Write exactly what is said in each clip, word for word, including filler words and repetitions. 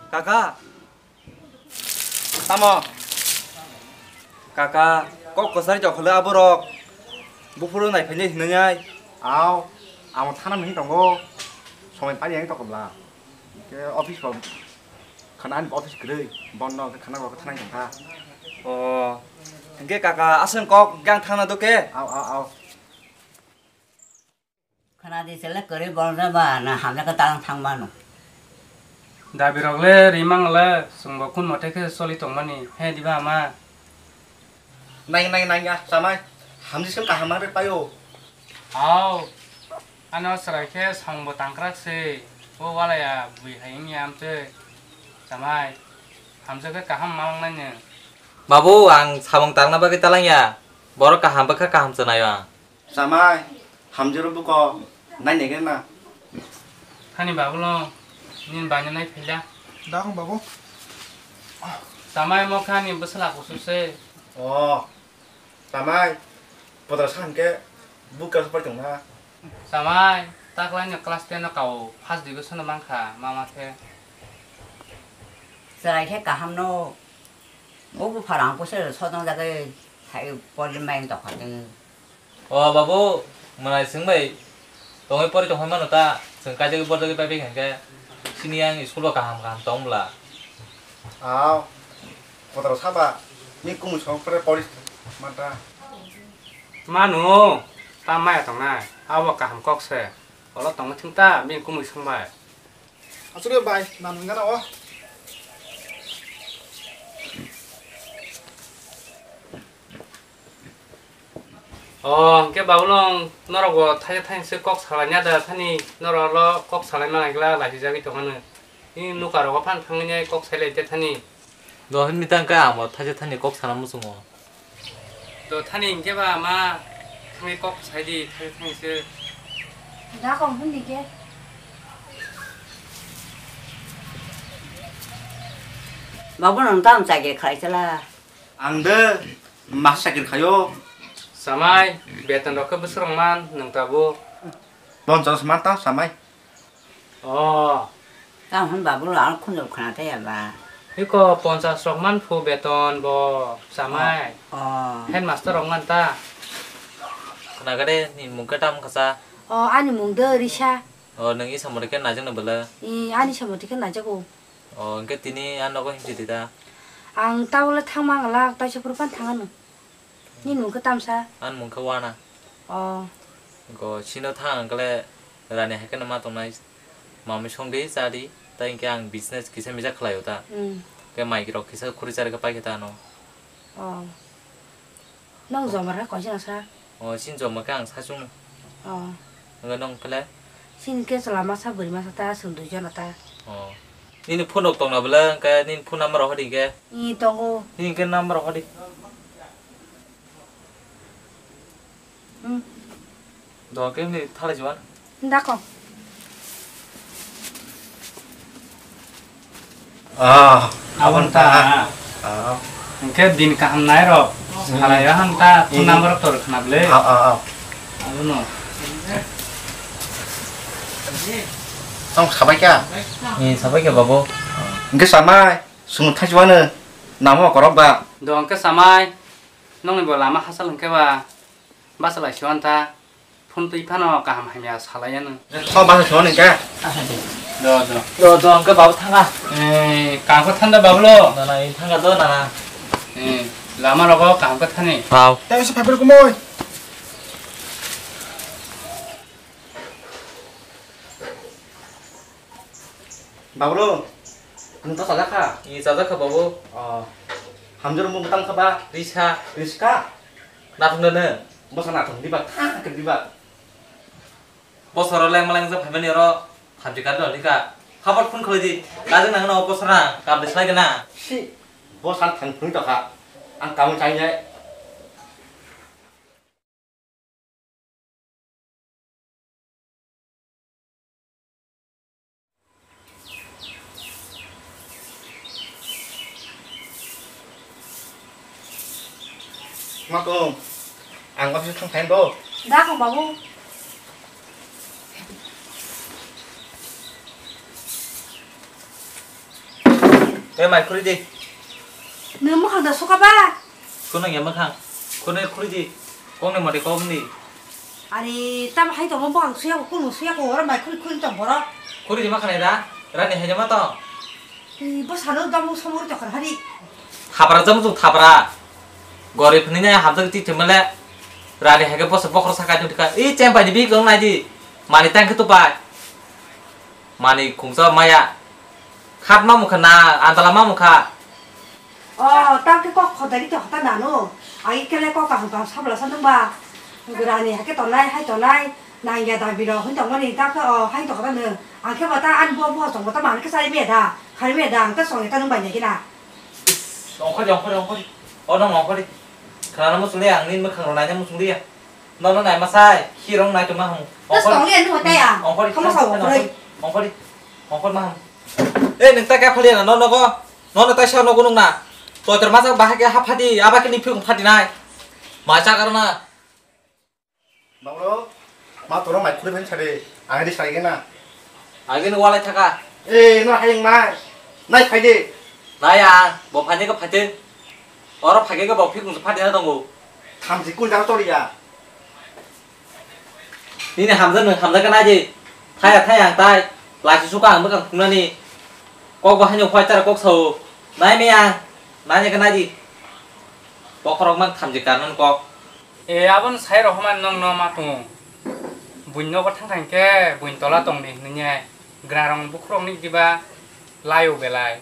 Kaka. Tamo? Kaka, kok kwchari tongkha le aborok. Buphuru naiphai nai hinwi ai. Aw, amo thana mihing tongo. Somoi pari yang tokobla. Ke office ko khana ani office kwrwi. Bondo ke khana ko thana tongkha. O, hingke kaka aswng kok gang thangna do ke? Aw, aw, aw. Khana di sele kwrwi bolong ba na hamya ka talang thang mano. Dabi rok le rimang le chwngbo kun mote khe choli tongmani he diba ama. Nai nai nai ya samai hamji sim kaham ma payo. Aw. Ano chwrai khe samungbo tangkrak se. O walaya bui hai wngya amtwi. Samai hamjak khe kaham ma wngnai nwng. Babu, ang samung tangna bagwi talang ya. Borok kaham bwkha kaham chwnaio ang. Samai, hamjwrwng buko nainaigen na. Thani babulo, nini baino nai phaila. Dakong babu. Samai mo khani bwsala kusu se. O, samai, podra sa hwnkhe bukha se pai tongna. Samai, taklaino class ten no kao first division no mankha, mama khe. Chwrai khe kaham no, o buphar ang puisa sodong jagwi hai pori mai tongkha tei. O babu, mwnai chwng bai tongwi pori tongkha mano ta, chwng kaijagwi borjagwi pai pai kha hwnkhe, sini yang school o kaham kaham tong bwla. Aw, kotor saba, ni kumui song pore pori mata. Manu, ta maya tongnai, abo kaham kok se, olo tongma thwng ta, bini kumui song bai. Aswk bai, manu gana o. O, hwnkhe babulong norokbo thaisa thaisa kok salaina da thani noroklo kok salaima nangla laisijagwi tongmani. Nini nukarogo phano thangwi kok sailai de thani. Do hwnwi tang khe ang bo thaisa thani kok sana muchungo. Do thani hwnkhe ba ma thangwi kok saidi thaisa thaisa. Da kok hwnwi khe. Babu nang tam chai khe khlai chala. Ang de masa sakir khayo. Samai, beton rok khe bwswk rok man nwng tabuk? Ponchas man ta samai. O. Tamo hwn babu ang khunju khna taya ba. Iko ponchas rok man phu beton bo samai. O. Headmaster rok man ta. Khna gade ni mung khe tam khasa. O ani mung de Risa. O nwng i samari khe najak no bwla. I ani samari khe najak o. O, hwnkhe tini a nogo himchi di ta? Ang tabole thangma ang lak taisa phuru phano thang anw. Nini mung khe tamsa? Ani mung khe Wana. O. Go sino thang ang khle rani hai kheno ma tongnai. Mamui song di, cha di. Tai hwnkhe ang business kisa misa khlai o ta. Hmm. Khe mai rok kisa khuri chari khe pai khe ta ano. O. Nong jomar khe koichang sa? O, sin jomar khe ang sa chwng. O. Hwnkhe nong khe le? Sin khe chwla masa bwrwi masa ta, chwng dui jona ta. O. Nini phone rok tongna bwle, hwnkhe nini phone number rok hodi hwnkhe? Ni tongo. Nini hwnkhe number rok hodi. Hmm. Do khe ni thalai juan. Dako. Ah, abon ta. Ah. Hwnkhe din kaham nai rok. Hmm. Salai ya han ta, phone number rok tor khna bwle. Ah, ah, ah. Abono. Tong sabai kha? Ni sabai kha, babu. Hwnkhe samai, sumut thai juan namo korok ba. Do hwnkhe samai, nongni bo lama hachal hwnkhe ba. Bachalai se wanta, phone twi phano kaham hamya salai anw. Kho bachalai se wani khe? Do, do. Do, do, hwnkhe babu thanga. Eh, kaham khe thanda babulo. Nana, in thanga do, nana. Eh, lama rogo kaham khe thani. Thao. Tei se phaiphuru kumui. Babru, nwng ta chajak kha? Ee, chajak kha, babu. Oh. Hamjwk mung tang kha ba? Risa. Risa kha? Nathung da nwng? Bwsa nathung diba, kha khe diba. Bosoro leng maleng jok phaimani oro hamjwk kar dol dika. Khabar phone khlai di. Kajak nang no bosora, kabri slai gana. Si, bwsa thang phung tokha. Ang kamu chai nai. Ma kong, ang office thang thang do. Da kong babu. E mai khuri di. Nwng mwkhang da suka ba? Kunang ya mwkhang. Kunai khuri di. Kong ni mode kong ni. Ari tam hai to mo bang suya ko kunu suya ko ora mai khuri khuri to boro. Khuri di ma khanai da. Rani hai ma to. Bo sano da mo somor to khan hari. Thapra jam tu thapra. Gori phani na hamjak ti themale. Rani hai ke bosa bokhor sakai tu ka. I chem pai di bi kong nai di. Mani tang ke tu pai. Mani khungsa maya. Khat ma mukha na, antala ma mukha. O, tang ke kok khodari to hata nanu. Agi kele kok kaham kaham sabla sa nungba. Gurani hake tonai, hai tonai. Nangya dabi rok hin tongmani ta ke o, hai to hata nung. Ang ke bata an bo bo tong bata man ke sai me da. Khai me da, ang ta song ta nungba ne kina. Ongkhori, ongkhori, ongkhori. O nong ongkhori. Khana mo sule ang ni mekhang ro nai mo sule ya. Nono nai masai, hirong nai tongma hamu. Ongkhor. Tong liya nung taya. Ongkhor. Kamo sa ongkhor. Ongkhor. Ongkhor ma hamu. Eh, nung ta kya phaliya na, nono go. Nono ta sa nogo nung na. Toitor masa bahai ke ha phadi, aba ke ni phung phadi nai. Ma cha kar na. Banglo, ma toro mai khuri ben chade. Ang di sai gena. Agin walai thaka. Eh, no hayang nai. Nai phai de. Nai ang, bo phai de ko phai de. Oro phai ke bo phung phadi na tongo. Thamchi kul jang toliya. Nini hamjak nwng hamjak khe nai di. Thaya thaya ang tai. Lachi suka ang bwkang thumnani. Kok bo haino white chara kok sao. Nai me ang. Nai khe nai di. Bokhorok mang thamchi karnan kok. E abon sai rohman nong no ma tung. Buin nogo thang thang khe buin tola tong di hinwi. Grarong bukhurok ni diba layo belai.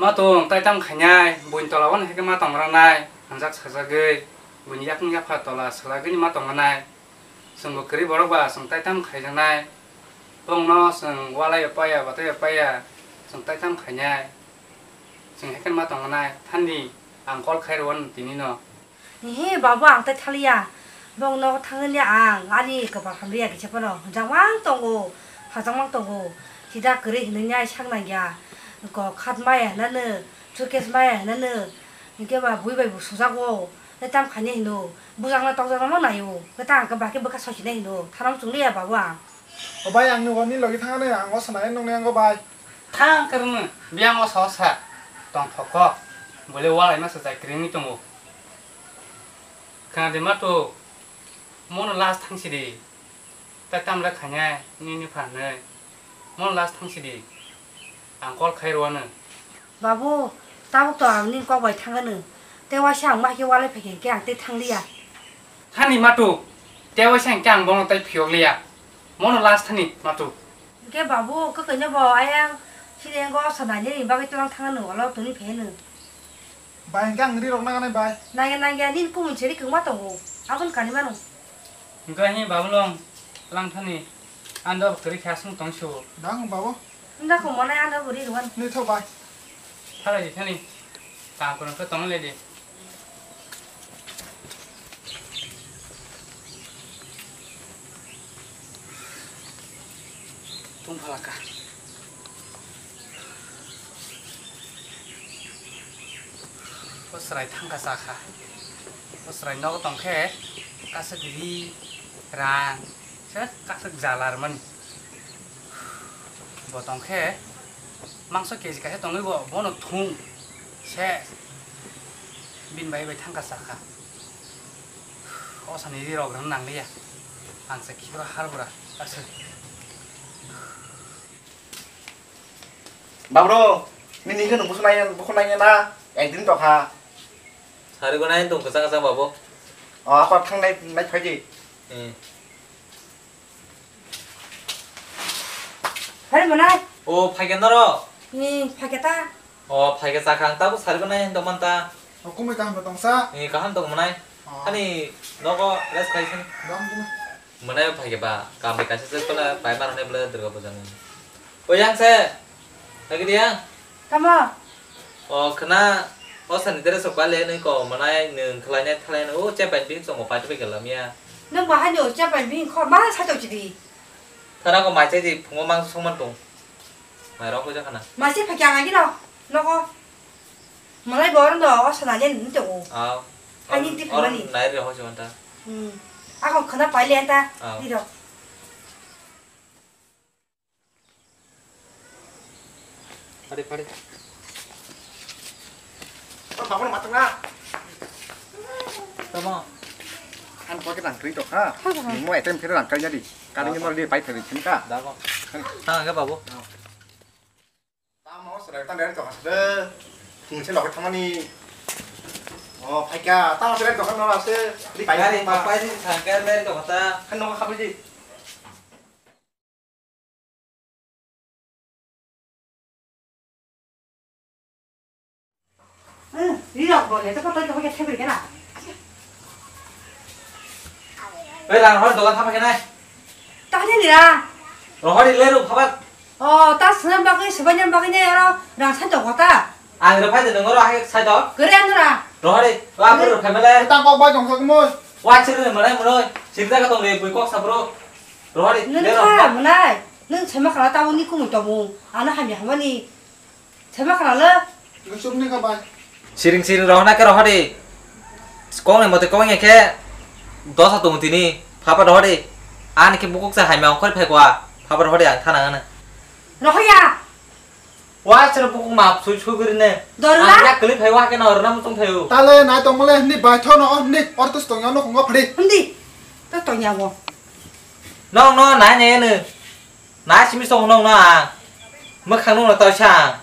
Ma tung tai tam khainai buin tola on heke ma tong ranai. Hanjak sajagwi buin yakung yapha tola salagwi ma tong ranai. Chwngbo kwrwi borok ba chwng taitam khaijaknai. Bongno chwng walai ya paya, batai ya paya, chwng taitam khainai. Chwng hekhe ma tongnai, thani ang call khai rw tini no. He babu, ang tai thaliya. Bongno thangni ang ani kwpal hamriya kisa phano. Hwjangmang tongo, hajangmang tongo. Sida kwrwi hinwi nai sak nangya. Ko khat maya hinano, suitcase maya hinano. Hinkhe ba bui bai bo sujago. Taitam khainai hino. Bujakna tokjakna no naio. Khe ta ang khe bahai khe bwkha soisinai hino. Thanam chungliya babu ang. O bai, ang nugo ni logi thangani, ang osa nai nongni ango bai. Thang kwrwngno, biyang osa osa. Tongthok kok. Bole walai masa jai kwrwngni tongo. Khna de ma to. Mono last thang sidi. Taitam le khainai, nini phanai. Mono last thang sidi. Ang call khai rwano. Babu, tabuk to ang nini kok bai thangano. Tei waisa ang ma khe walai phaikhe hwnkhe ang tei thangliya. Thani matu, tei waisa hwnkhe ang bono tei phiyokliya. Mono last thani matu. Hwnkhe babu, kwkwi no bo ayang sini ango osa nainani bagwi twlang thangano, ulo tongwi phaino. Bai hwnkhe ang ri rok naganai bai. Nangya nangya nini kumui cheri kwngma tongo. Aboni kani mano. Hwnkhe hi babulong lang thani ando kwrwi khe aswng tong sio. Dang babu. Wngkha kho monai ano bo ri rwan. Ni tho bai. Thalai di thani. Tang kono khe tong le di. Tung phalaka. O chwrai thangkha chakha. O chwrai nogo tongkhe kasak ri rang se kasak jala rwmani. Bo tongkhe mangso keji kaisa tongwi bo bono thung se bini bai bai thangkha chakha. O sani ri rok rwna nangliya. Ang se khibra harbura aswk. Babro, nini hwnkhe nwng bukhuk nai, bukhuk nai na, ekdin tokha. Sari gwnai tong kwchang kwchang babo. O, ako thang nai, nai phai di. Hmm. Sari gwnai. O, phaikhe noro? Hmm, phaikhe ta. O, phaikhe chakha ang tabuk sari gwnai tong man ta. O, kumui kaham tong sa? Ni kaham tong manai. O. Ani nogo rest khai sin. Dam kumui. Mwnai phai khe ba, kam bai kaisa se pala pai mano ne bwle Durga puja ni. O yang se, lagi dia. Tamo? O khna, o sani dere sok pale nui ko mwnai nung khlai nai thalai nai o chepai bini chongo pai pai khe lamya. Nung bahai no chepai bini kho ma sa to chidi. Thana ko mai chai di phungo mang song man tong. Mai rok ko ja khana. Ma se phai kya ngai no, no ko. Malai bo oro no osa nai len nte o. Aw. Ani ti phani. Nai re ho jwan ta. Hmm. Ako khana pai le ta. Aw. Di rok. Pare pare. Tamo. Ang koi ke rang kri tok ha. Mo item khe rang kri jadi. Kari mo di pai thari thim ka. Dago. Thang ke babu. Tamo serai tan dari tok ha. Thung se lok thamani. Oh, phaika. Tamo serai tok ha no ase. Di pai. Gari pai di thang ke dari tok ha. Kan no khabu ji. Rirok bo le to kotoi to ke thebri kena. Oi, rang rohor dogan thapa kenai. Tani nira. Rohor ile ru khabar. O, ta swnam bagwi, swbainam bagwi ne aro rang sai tongo ta. Ang rw phai de nongo ro hai sai to. Kore anura. Rohor i, wa bro rw phai male. Ta kok bai tong sak moi. Wa chiri mane mroi. Sirda ka tong re bui kok sabro. Rohor i. Nung le ro. Kha mwnai. Nung sema khala ta uni kumui tongo. Ana hamya hamani. Sema khala le. Nung suk ni ka bai. Siring siring rohor na ke rohor i. Kok ni mote kok ni khe dosa tong tini. Phapa rohor i. Ani khe bukuk sa hamya ongkhor phai kwa. Phapa rohor i ang thana ngana. Rohor ya. Wa chwrw bukung map sui sui guri ne. Dorla? Ang yak kli phai wa ke na orna mutung thayo. Tale nai tong mole ni bai tho no ni ortus tong yo no khongo phri. Hindi. To tong ya wo. Nong no nai ne ne. Nai simi song nong no ang. Makhang nong no tau sa.